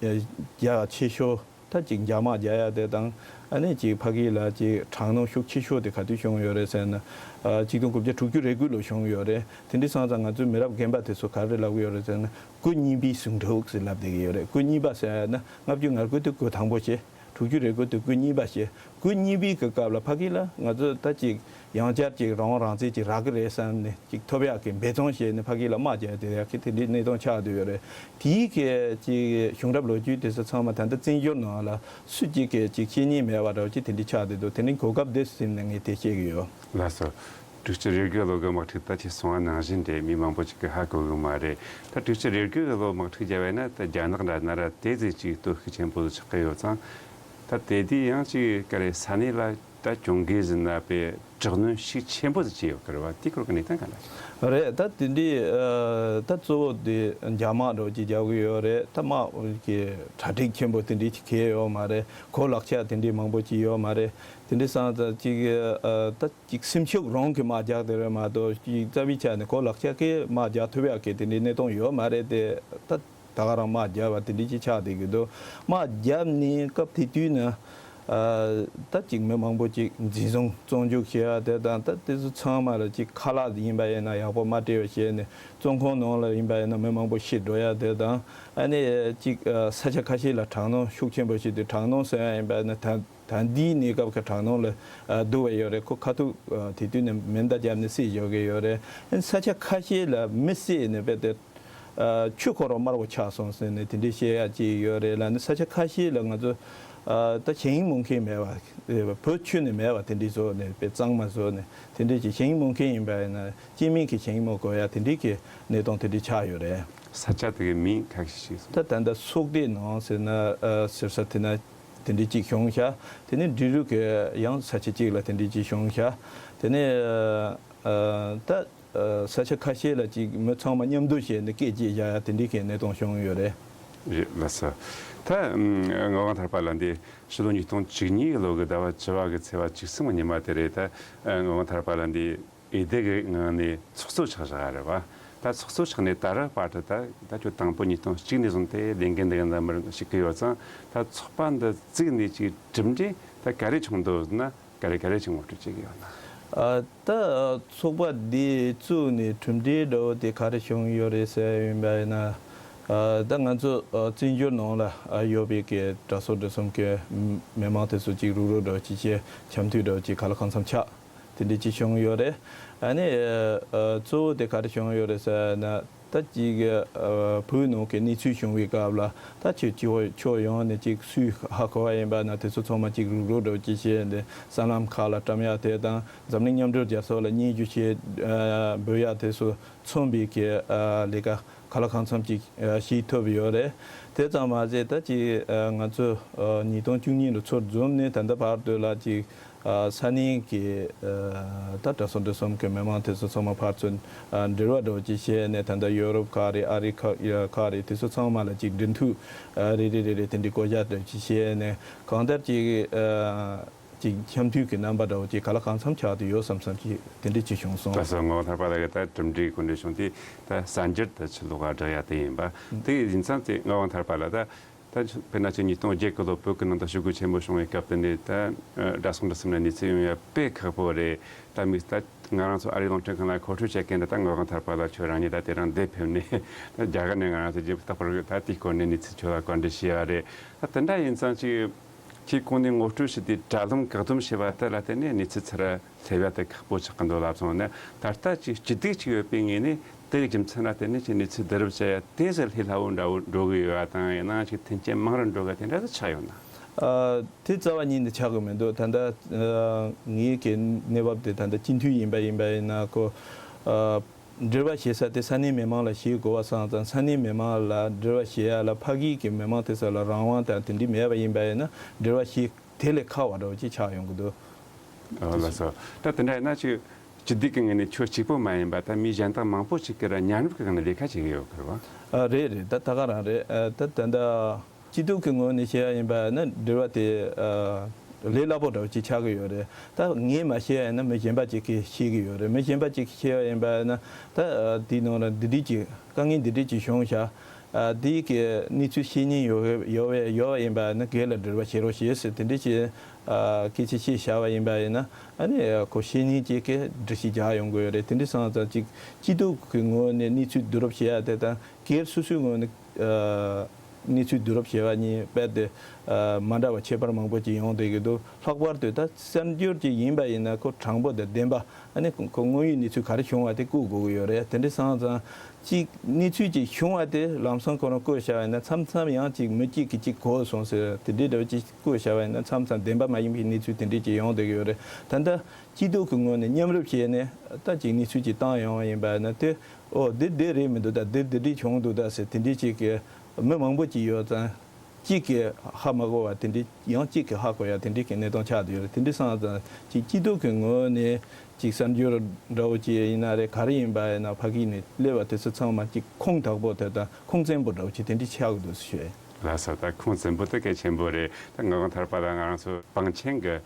རྒྱག་ཆེ་ཤོས་ ད་ཅིག་འཇབ་དམག་རྒྱག་ཡ་དེ་དང་། ཨ་ནི་ཅིག་ཕ་གི་ལ་ཅིག་དྲག་གནོན་ཤུགས་ཆེ་ཤོས་དེ་ག་དུས་བྱུང་ཡོད་རེད་ཟེར་ན། ཨ་ཆིག་སྟོང་དགུ་བརྒྱ་དྲུག་ཅུ་རེ་དགུ་ལོ་བྱུང་ཡོད་རེད། དེ་འདྲ་སོང་ཙང་ང་ཚོའི་མི་རབས་རྒན་པ་དེ་ཚོ་ག་རེ་ལབ་ཀྱི་ཡོད་རེད་ཟེར་ན། སྐུ་གཉིས་པའི་ཟིང་འཁྲུག་ཟེར་ལབ་བསྡད་ཀྱི་ཡོད་རེད། སྐུ་གཉིས་པ་ཟེར་ན་ལྔ་བཅུ་ང་དགུ་དེ་སྐུ་དང་པོ་བྱས། དྲུག་ཅུ་རེ་དགུ་དེ་སྐུ་གཉིས་པ་བྱས། སྐུ་གཉིས་པའི་གི་སྐབས་ལ་ཕ་གི་ལ་ང་ཚོ་ད་ཅིག་ཡང་བསྐྱར་ཅིག་རང་དབང་རང་བཙན་ཅིག་རག་གི་རེད་བསམ་ནས་ཅིག་ཐོབ་ཡག་གི་འབད་བརྩོན་བྱས་ནས་ཕ་གི་ལ་དམག་རྒྱག་དེ་ཡག་གི་དེ་འདྲའི་གནས་སྟངས་ཆགས་བསྡད་ཡོད་རེད། དེའི་གི་ཅིག་བྱུང་རབས་ལོ་རྒྱུས་དེ་ཚོ་ཚང་མ་ད་ལྟ་བཙན་བྱོལ་ནང་ལ་སུ་གཅིག་གི་ཅིག་བཤད་ཉན་མེད་པ་འདྲ་བོ་ཅིག་དེ་འདྲའི་ཆགས་བསྡད་འདུག་དེ་ནི་གོ་སྐབས་འདི་ཟིན་ནས་ངས་དེ་བཤད་གི་ཡོད། ལགས་སོ། དྲུག་ཅུ་རེ་དགུ་ལོ་གི་དམག་འཁྲུག་ད་ཁྱེད་གསུང་བ་ནང་བཞིན་རེད། མི་མང་པོ་ཅིག་གིས་ཧ་གོ་གི་མ་རེད། ད་དྲུག་ཅུ་རེ་དགུ་གི་ལོ་དམག་འཁྲུག་བརྒྱབ་པ་ཡིན་ན་ད་རྒྱ་ནག་འདྲ་ན་ར་དེ་ཟིག་ཅིག་གཏོར་བཤིག་ཆེན་པོ་ཆགས་ཀྱི་ཡོད་ཙང་། ད་དེ་དུས་ཡང་ཅིག་ག་རེ་ས་གནས་ལ་ད་གྱོང་གུན་ཟིན་ན་པའི་དྲག་གནོན་ཤུགས་ཆེན་པོ་ཟིག་བྱས་ཡོད་ཀྱི་རེད་བ། དེའི་སྐོར་གྱི་གནས་སྟངས་ག་འདྲ་ཞིག་རེད། ད་དེ་འདྲའི་ཨ་ད་གཙོ་བོ་དེ་འཇབ་དམག་འདྲ་བོ་ཅིག་རྒྱག་གི་ཡོད་རེད། ད་དམག་གི་གྲ་སྒྲིག་ཆེན་པོ་དེ་འདྲའི་ཅིག་གས་ཡོད་མ་རེད། གོ་ལག་ཆ་དེ་འདྲའི་མང་པོ་ཅིག་ཡོད་མ་རེད། དེ་འདྲའི་སོང་ཙང་ཅིག་ཨ་ད་ཅིག་སེམས་ཤུགས་རང་གིས་དམག་རྒྱག་དེ་རེད་མ་གཏོགས། ཅིག་རྩ་བའི་ཆ་ནས་གོ་ལག་ཆ་གིས་དམག་རྒྱག་ཐུབ་ཡག་གི་དེ་འདྲའི་གནས་སྟངས་ཡོད་མ་རེད་དེ། ད་ད་ག་རང་དམག་རྒྱབ་པ་དེ་འདྲའི་ཅིག་ཆགས་བསྡད་ཀྱི་འདུག་དམག་རྒྱབ་ནས་སྐབས་དེ་དུས་ན། ཨ་ད་ཅིག་མི་མང་པོ་ཅིག་འཛིན་བཟུང་བཙོན་འཇུག་བྱེད་ཡ་དེ་དང་། ད་དེ་ཚོ་ཚང་མ་ལ་ཅིག་ཁ་ལག་ཡིན་པ་ཡིན་ན་ཡག་པོ་མ་སྤྲད་པ་བྱས་ནས་བཙོན་ཁང་ནང་ལ་ཡིན་པ་ཡིན་ན་མི་མང་པོ་ཤི་འགྲོ་ཡ་དེ་དང་། ཨ་ནི་ཅིག་ཨ་ས་ཆ་ཁ་ཤས་ལ་དྲག་གནོན་ཤུགས་ཆེན་པོ་བྱས་ཏེ། དྲག་གནོན་ཟེར་ཡ་ཡིན་པ་ཡིན་ན་ད་ད་འདིའི་གནས་སྐབས་ཀྱི་དྲག་གནོན་ལ་ཨ་བསྡུར་བ་ཡོད་རེད། ཁོ་ཁ་ཐུག་ཨ་དེ་དུས་ནས་མེ་མདའ་བརྒྱབ་ནས་བསད་འཇོག་གི་ཡོད་རེད། ཨ་ནི་ས་ཆ་ཁ་ཤས་ལ་མི་བསད་ནས་དཔེ་དེ། ཨ་ཆོས་ཁོ་རང་དམར་པོ་ཆགས་སོང་ཟེར་ནས་དེ་འདྲའི་བཤད་ཡ་ཅིག་ཡོད་རེད་ལ། ནི་ས་ཆ་ཁ་ཤས་ལ་ང་ཚོ་ཨ་ད་ཞེ་དྲག་མོས་མཁན་མེད་པ། བོད་ཁྱོན་ནས་མེད་པ་དེ་འདྲའི་བཟོ་ནས་དཔེ་གཙང་མ་བཟོ་ནས་དེ་འདྲའི་ཅིག་ཞེ་དྲག་མོས་མཁན་ཡིན་པ་ཡིན་ན་སྐྱེ་དམན་གྱི་ཞེ་དྲག་མོས་དགོས་ཡ་དེ་འདྲའི་གི་གནས་སྟངས་དེ་འདྲའི་ཆགས་ཡོད་རེད། ས་ཆ་དེ་གི་མིང་ཁ་ཤས་ཤིག་གསུངས། ད་ད་ལྟ་སོག་སྡེ་ནང་ཟེར་ན་ཨ་ཟེར་ས་དེ་ན་དེ་འདྲའི་ཅིག་བྱུང་ཤག་དེ་ནས་འབྲི་རུ་གི་ཡང་ས་ཆ་གཅིག་ལ་དེ་འདྲའི་ཅིག་བྱུང་ཤག་དེ་ནས་ཨ་ད། ས་ཆ་ཁ་ཤས་ལ་ཅིག་མི་ཚང་མ་མཉམ་དུ་བྱས་ནས་སྐད་ཆ་བཤད་ཡ་དེ་འདྲའི་གི་གནས་སྟངས་བྱུང་ཡོད་རེད། རེད་ལགས་སོ། ད་ངག་དབང་ཐར་པ་ལགས་འདི་ཕྱི་ལོ་ཉིས་སྟོང་བཅུ་གཉིས་ལོ་གི་ཟླ་བ་བཅུ་པ་གི་ཚེས་པ་བཅུ་གསུམ་ཉི་མ་དེ་རེད། ད་ངག་དབང་ཐར་པ་ལགས་འདི་འོས་བསྡུ་གི་ངང་ནས་ཚོགས་གཙོ་ཆགས་བཞག་རེད་བ། ད་ཚོགས་གཙོ་ཆགས་ནས་ད་རེས་བར་དུ་ད་ད་ཁྱོད་དང་པོ་ཉིས་སྟོང་གཅིག་ནས་བཟུང་སྟེ་ལས་འགན་འདི་ག་འདྲ་མར་ཞུགས་ཀྱི་ཡོད་ཙང་། ད་ཚོགས་པ་འདི་བཙུགས་ནས་ཅིག་གྲུབ་འབྲས་ད་ག་རེ་བྱུང་འདུག་ན། ག་རེ་ག་རེ་ཅིག་ངོ་སྤྲོད་བྱེད་ཀྱི་ཡོད་ན། ཨ་ད་ཚོགས་པ་འདི་བཙུགས་ནས་གྲུབ་འབྲས་འདྲ་བོ་དེ་ག་རེ་བྱུང་ཡོད་རེད་ཟེར་ཡིན་པ་ཡིན་ན། ཨ་ད་ང་ཚོ་ཨ་བཙན་བྱོལ་ནང་ལ་ཨ་ཡོད་པའི་གི་གྲྭ་ཚང་སྒྲིག་གསུམ་གི་མི་མང་དེ་ཚོ་ཅིག་རུག་རུག་འདྲ་བོ་ཅིག་བྱས། འཆམ་མཐུན་འདྲ་བོ་ཅིག་ག་ལ་གང་འཚམ་ཆགས། དེ་འདྲ་ཅིག་བྱུང་ཡོད་རེད། ཨ་ནི་ཨ་གཙོ་བོ་དེ་ག་རེ་བྱུང་ཡོད་རེད་ཟེར་ན། ད་ཅིག་ཨ་བོད་ནང་གི་གནས་ཚུལ་བྱུང་བའི་སྐབས་ལ་ད་ཅིག་སྤྱི་བོ་ཕྱོགས་ཡོངས་ནས་ཅིག་སུས་ཧ་གོ་བ་ཡིན་པ་ན་དེ་ཚོ་ཚང་མ་ཅིག་རུག་རུག་འདྲ་བོ་ཅིག་བྱས་ནས་གསར་ལམ་ཁག་ལ་བཀྲམ་ཡ་དེ་དང་། འཛམ་གླིང་མཉམ་འབྲེལ་རྒྱལ་ཚོགས་ལ་སྙན་ཞུ་བྱས་ཨ་འབུལ་ཡ་དེ་ཚོ་མཚོན་པའི་གི་ཨ་ལས་ཀ་ག་ལ་གང་འཚམ་ཅིག་ཨ་བྱེད་ཐུབ་ཡོད་རེད། དེ་ཙམ་མ་ཟད་ད་ཅིག་ཨ་ང་ཚོ་ཨ་ཉིས་སྟོང་བཅུ་གཉིས་ལོ་ཚུར་འཛོམས་ནས་ད་ལྟ་བར་དུ་ལ་ཅིག་ཨ་ས་གནས་ཀྱི་ཨ་ད་གྲྭ་ཚང་སྒྲིག་གསུམ་གྱི་མི་མང་དེ་ཚོ་ཚང་མ་ཕར་ཚུར་ཨ་འབྲེལ་བ་འདྲ་བོ་ཅིག་བྱས་ནས། ད་ལྟ་ཡོ་རོབ་ཁག་རེད། ཨ་རི་ཁག་ཡ་ཁག་རེད། དེ་ཚོ་ཚང་མ་ལ་ཅིག་འབྲེལ་མཐུད་ཨ་རེ་རེ་རེ་རེ་དེ་འདྲའི་བསྐོ་བཞག་འདྲ་བོ་ཅིག་བྱས་ནས། གང་ལྟར་ཅིག་ཨ་ཅིག་འཆམ་མཐུན་གྱི་རྣམ་པ་འདྲ་བོ་ཅིག་ག་ལ་གང་འཚམ་ཆགས་བསྡད་ཡོད་བསམ་བསམ་ཅིག་དེ་འདྲ་ཅིག་བྱུང་སོང་། ད་སོ་ངག་དབང་ཐར་པ་ལགས་ཀྱིས་ད་གྲུབ་འབྲས་གོ་འདྲ་བྱུང་དེ་ད་གསར་འགྱུར་དུ་ཕྱི་ལོགས་ལ་བསྒྲགས་ཡ་དེ་ཡིན་པ། དེ་ཡིན་ཙང་དེ་ངག་དབང་ཐར་པ་ལགས་ད། ད་དཔེར་ན་ཅིག་ཉིས་སྟོང་བརྒྱད་གི་ལོ་བོད་ཀྱི་ནང་དུ་ཞི་རྒོལ་ཆེན་པོ་བྱུང་བའི་སྐབས་དེ་ནས་ད་ཨ་གྲྭ་ཚང་སྒྲིག་གསུམ་ནས་གནས་ཚུལ་ཡོང་ཡ་དཔེ་ཁག་པོ་རེད། ད་མི་ད་ང་རང་ཚོ་ཨ་རིའི་རླུང་འཕྲིན་ཁང་ལ་མཁོ་སྤྲོད་བྱེད་མཁན་འདི་ད་ངག་དབང་ཐར་པ་ལགས་ཁྱོད་རང་ཉིད་ད་དེ་རིང་འདིར་ཕེབས་ནས་ད་རྒྱ་གར་ནས་ང་རང་ཚོ་ཇི་ལྟ་བུར་ད་དེའི་སྐོར་ནས་གནས་ཚུལ་ཁྱོད་ལ་བཀའ་འདྲི་ཞུ་ཡ་རེད། ད་དེ་འདྲ་ཡིན་ཙང་ཅིག་ཁྱེད་གོང་ནས་ངོ་སྤྲོད་ཞུས་དུས་དྲ་ལམ་བཀག་སྡོམ་བྱས་པ་དེ་ལ་བརྟེན་ནས་གནས་ཚུལ་ཚུར་སླེབས་ཡ་དེ་ཁག་པོ་ཆགས་ཀྱི་འདུག་ལབ་སོང་ན། ད་ལྟ་ཅིག་སྐྱིད་སྡུག་ཅིག་ཡོད་པའི་ངོས་ནས་དེ་གི་རྒྱུ་མཚན་ལ་བརྟེན་ནས་ཅིག་གནས་ཚུལ་བསྡུ་རུབ་བྱ་ཡ་དེ་ཟེར་ལྷོད་ལྷོད་འདྲ་བོ་འགྲོ་གི་ཡོད་པ་དང་། ཡང་ན་ཅིག་མཐུན་རྐྱེན་མང་རུ་འགྲོ་གི་དེ་འདྲ་ཟེར་ཆགས་ཡོད་ན། ཨ་དེ་རྩ་བ་ཉིད་ནས་ཆགས་ཀྱི་མི་འདུག་ད་ལྟ་ཨ་ངའི་གི་གནས་བབ་དེ་ད་ལྟ་སྤྱི་འཐུས་ཡིན་པ་ཡིན་པ་ཡིན་ན་ཁོ་ཨ་འབྲེལ་བ་བྱེད་ས་དེ་ས་གནས་མི་མང་ལ་བྱེད་དགོས་པ་སོང་ཙང་། ས་གནས་མི་མང་ལ་འབྲེལ་བ་བྱེད་ཡ་ལ་ཕ་གི་གི་མི་མང་དེ་ཚོ་ལ་རང་དབང་དང་དེ་འདྲ་མེད་པ་ཡིན་པ་ཡིན་ན་འབྲེལ་བ་བྱེད། དེ་ལས་ཁག་པ་འདྲ་བོ་ཅིག་ཆགས་ཡོང་གི་འདུག་ཨོ་ལགས་སོ། ད་དེ་འདྲ་ཡིན་ན་ཅིག་སྤྱི་བདེ་གི་ངོས་ནས་ཁྱོད་གཅིག་པོ་མ་ཡིན་པ་ད་མི་གཞན་དག་མང་པོ་ཅིག་གིས་ར་མཉམ་རུབ་ཀྱི་སྒང་ནས་ལས་ཀ་བྱེད་ཀྱི་ཡོད་གི་རེད་བ། ཨ་རེད་རེད། ད་ད་ག་རང་རེད། ཨ་ད་ད་ད་སྤྱི་བཏུག་གི་ངོས་ནས་བཤད་ཡ་ཡིན་པ་ན་འབྲེལ་བ་དེ་ཨ་ལས་སླ་པོ་འདྲ་བོ་ཅིག་ཆགས་ཀྱི་ཡོད་རེད། ད་ངས་མ་བཤད་ཡ་ཡིན་ན་མི་གཞན་པ་ཅིག་གིས་ཤེས་ཀྱི་ཡོད་རེད། མི་གཞན་པ་ཅིག་གིས་ཤེས་པ་ཡིན་པ་ན་ད་ཨ་དེའི་ནང་ལ་འདི་འདྲས་ཅིག་དཀའ་ངལ་འདི་འདྲས་ཅིག་བྱུང་ཤག་ཨ་དེའི་གི་གནས་ཚུལ་ཤེས་མཁན་ཡོད་ཡོད་ཡོད་པ་ཡིན་པ་ན་སྒེར་ལ་འབྲེལ་བ་བྱེད་རོགས་ཞེས་ཟེར་དེ་འདྲ་ཞིག་ཨ་སྐད་ཆ་བཤད་བཞག་པ་ཡིན་པ་ཡིན་ན་ཨ་ནི་ཁོ་ཤེས་མཁན་ཅིག་གིས་འགྲེལ་བཤད་རྒྱག་ཡོང་གི་ཡོད་རེད། དེ་འདྲ་སོང་ཙང་ཅིག་སྤྱི་ཚོགས་ཀྱི་ངོས་ནས་གནས་ཚུལ་བསྡུ་རུབ་བྱེད་ཡ་དེ་དང་སྒེར་སོ་སོའི་ངོས་ནས་ཨ་གནས་ཚུལ་བསྡུ་རུབ་བྱེད་པ་གཉིས་རྦད་དེ་ཨ་མ་འདྲ་བ་ཁྱད་པར་མང་པོ་ཅིག་ཡོང་བསྡད་ཀྱི་འདུག་ལྷག་པར་དུ་ད་གསར་འགྱུར་ཅིག་ཡིན་པ་ཡིན་ན་ཁོ་དྲང་པོ་དང་བདེན་པ། ཨ་ནི་ཁོ་དངོས་ཡོད་གནས་ཚུལ་ག་རེ་བྱུང་བ་དེ་བཀོད་དགོས་ཀྱི་ཡོད་རེད། དེ་འདྲ་སོང་ཙང་གཅིག་གནས་ཚུལ་ཅིག་བྱུང་བ་དེ་ལམ་སང་ཁོ་རང་བཀོད་བཞག་པ་ཡིན་ན་མཚམས་མཚམས་ཡང་ཅིག་མི་གཅིག་གིས་ཅིག་གོ་སོང་ཟེར་དེ་འདྲའི་འདྲ་བོ་ཅིག་བཀོད་བཞག་པ་ཡིན་ན་མཚམས་མཚམས་བདེན་པ་མ་ཡིན་པའི་གནས་ཚུལ་དེ་འདྲས་ཅིག་ཡོང་བསྡད་ཀྱི་ཡོད་རེད། ད་ལྟ་སྐྱིད་སྡུག་གི་ངོས་ནས་མཉམ་རུབ་བྱས་ནས་ད་ཅིག་གནས་ཚུལ་ཅིག་བཏང་ཡོང་བ་ཡིན་པ་ན་དེ་ཨོ་འདི་འདི་རེད་མི་འདུག་ད་འདི་འདི་འདྲས་བྱུང་འདུག་ད་ཟེར་དེ་འདྲས་ཅིག་གི་མི་མང་པོ་ཅིག་ཡོད་ཙང་། གཅིག་གིས་ཧ་མ་གོ་བ་དེ་འདྲའི་ཡང་གཅིག་གིས་ཧ་གོ་ཡ་དེ་འདྲའི་གི་གནས་སྟངས་ཆགས་བསྡད་ཡོད་རེད། དེ་འདྲའི་སོང་ཙང་ཅིག་སྐྱིད་སྡུག་གི་ངོས་ནས་ཅིག་གསར་འགྱུར་འདྲ་བོ་ཅིག་ཡིན་ན་རེད་ག་རེ་ཡིན་པ་ཡིན་ན་ཕ་གི་ནས་སླེབས་པ་དེ་ཚོ་ཚང་མ་ཅིག་ཁུངས་དག་པོ་དེ་དང་ཁུངས་བཙན་པོ་འདྲ་བོ་ཅིག་དེ་འདྲའི་ཆགས་ཀྱི་འདུག་ཟེར་ཞུ་ཡ་ཡིན། ལགས་སོ། ད་ཁུངས་བཙན་པོ་དེ་གལ་ཆེན་པོ་རེད། ད་ང་གང་ཐར་པ་ལ་ང་རང་ཚོ་པང་ཆེན་གི་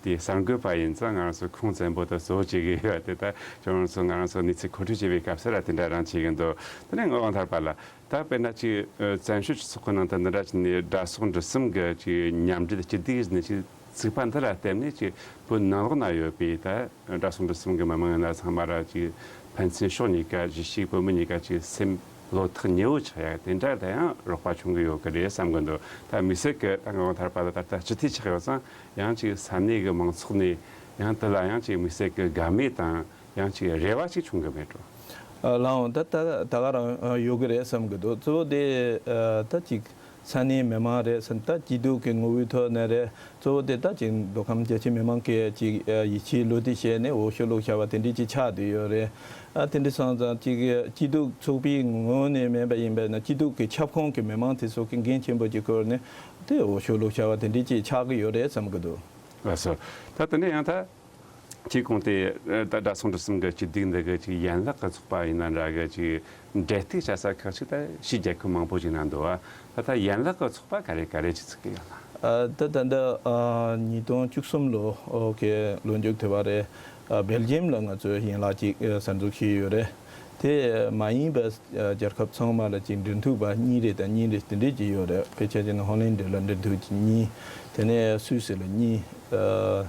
དེ་གསར་འགོད་པ་ཡིན་ཙང་ང་རང་ཚོ་ཁུངས་བཙན་པོ་དེ་བཟོ་བྱེད་ཀྱི་ཡོད་དེ། ད་ཁྱོད་རང་ཚོ་ང་རང་ཚོ་གནས་ཚུལ་མཁོ་སྤྲོད་བྱེད་པའི་སྐབས་སུ་ར་དེ་འདྲ་རང་བྱེད་ཀྱི་འདུག་དེ་ནས་ང་གང་ཐར་པ་ལ། ད་དཔེར་ན་ཅིག་ཨ་བཙན་བྱོལ་སྤྱི་ཚོགས་ཀྱི་ནང་དུ་འདི་འདྲ་ཅིག་ནས་དགྲ་ཟོག་འབྲུ་གསུམ་གྱི་ཅིག་མཉམ་འབྲེལ་སྤྱི་སྡེ་ཟེར་ནས་ཅིག་བཙུགས་པ་འདི་ལ་བརྟེན་ནས་ཅིག་བོད་ནང་ལོགས་ན་ཡོད་པའི་ད་དགྲ་ཟོག་འབྲུ་གསུམ་གྱི་མི་མང་ཡིན་ན་ཚང་མ་ར་ཅིག་ཕན་ཚུན་ཕྱོགས་གཉིས་ཀ་གཞིས་བྱེས་བོད་མི་གཉིས་ཀ་ཅིག་སེམས་བློ་ཐག་ཉེ་བོ་ཆགས་ཡ་དེ་འདྲ་ད་ཡང་རོགས་པ་བྱུང་གི་ཡོད་ཀྱི་རེད་བསམ་གི་འདུག་ད་དམིགས་བསལ་གྱི་ད་ང་གང་ཐར་པ་ལ་ད་ལྟ་སྤྱི་འཐུས་ཆགས་ཡོད་ཙང་ཡང་ཅིག་ས་གནས་ཀྱི་མང་ཚོགས་ནས་ཡང་དེ་ལ་ཡང་ཅིག་དམིགས་བསལ་གྱི་དགའ་མོས་དང་། ཡང་ཅིག་རེ་བ་ཅིག་བྱུང་གི་མེད་འགྲོ། ཨ་ལགས་འོང་ད་ད་ད་ག་རང་ཨ་ཡོད་གི་རེད་བསམ་གི་འདུག་གཙོ་བོ་དེ་ཨ་ད་ཅིག་ས་གནས་མི་མང་རེད་བསམ། ད་སྐྱིད་སྡུག་གི་ངོ་བོའི་ཐོག་ནས་རེད། གཙོ་བོ་དེ་ད་ཅིག་མདོ་ཁམས་རྒྱ་ཆེ་མི་མང་གིས་ཅིག་ཨ་ཡིད་ཆེས་བློ་གཏད་བྱས་ནས་འོས་ཤོག་བླུགས་བཞག་པ་དེ་འདྲས་ཅིག་ཆགས་བསྡད་ཡོད་རེད། ཨ་དེ་འདྲས་སོང་ཙང་ཅིག་སྐྱིད་སྡུག་ཚོགས་པའི་ངོས་ནས་མིན་པ་ཡིན་པ་ན་སྐྱིད་སྡུག་གི་ཁྱབ་ཁོངས་ཀྱི་མི་མང་དེ་ཚོ་གི་འགན་ཆེན་པོ་ཅིག་ཁུར་ནས་དེ་འོས་ཤོག་བླུགས་བཞག་པ་དེ་འདྲས་ཅིག་ཆགས་ཀྱི་ཡོད་རེད་བསམ་གི་འདུག་ལགས་སོ། ད་དེ་ནས་ཡང་ད། ཁྱེད་གོང་དེ་ད་དགྲ་ཟོག་འབྲུ་གསུམ་གྱི་སྐྱིད་སྡུག་འདི་གི་ཅིག་ཡན་ལག་གི་ཚོགས་པ་ཡིན་ན་འདྲ་གི་ཅིག་འབྲེལ་གཏུག་བྱ་ས་ཁག་ཅིག་ད་ཕྱིའི་རྒྱལ་ཁབ་མང་པོ་ཅིག་ན་འདུག་བ། ད་ད་ཡན་ལག་གི་ཚོགས་པ་ག་རེ་ག་རེ་ཅིག་ཚུགས་ཀྱི་ཡོད་ན། ཨ་ད་ད་འདི་ཨ་ཉིས་སྟོང་བཅུ་གསུམ་ལོ་ཨོ་གི་ལོ་མཇུག་དེ་བ་རེད། ཨ་སྦེལ་ཇི་ཡམ་ལ་ང་ཚོས་ཡན་ལག་ཅིག་ཨ་གསར་འཛུགས་བྱས་ཡོད་རེད། དེ་མ་ཡིན་པ་རྒྱལ་ཁབ་ཚང་མ་ལ་ཅིག་འབྲེལ་མཐུད་པ་གཉིས་རེ་དང་གཉིས་རེ་དེ་འདྲས་ཅིག་ཡོད་རེད། དཔེ་ཆ་བྱས་ན་ཧོ་ལན་ཌི་ལ་འབྲེལ་མཐུད་ཅིག་གཉིས། དེ་ནས་སུད་སི་ལ་གཉིས། ཨ་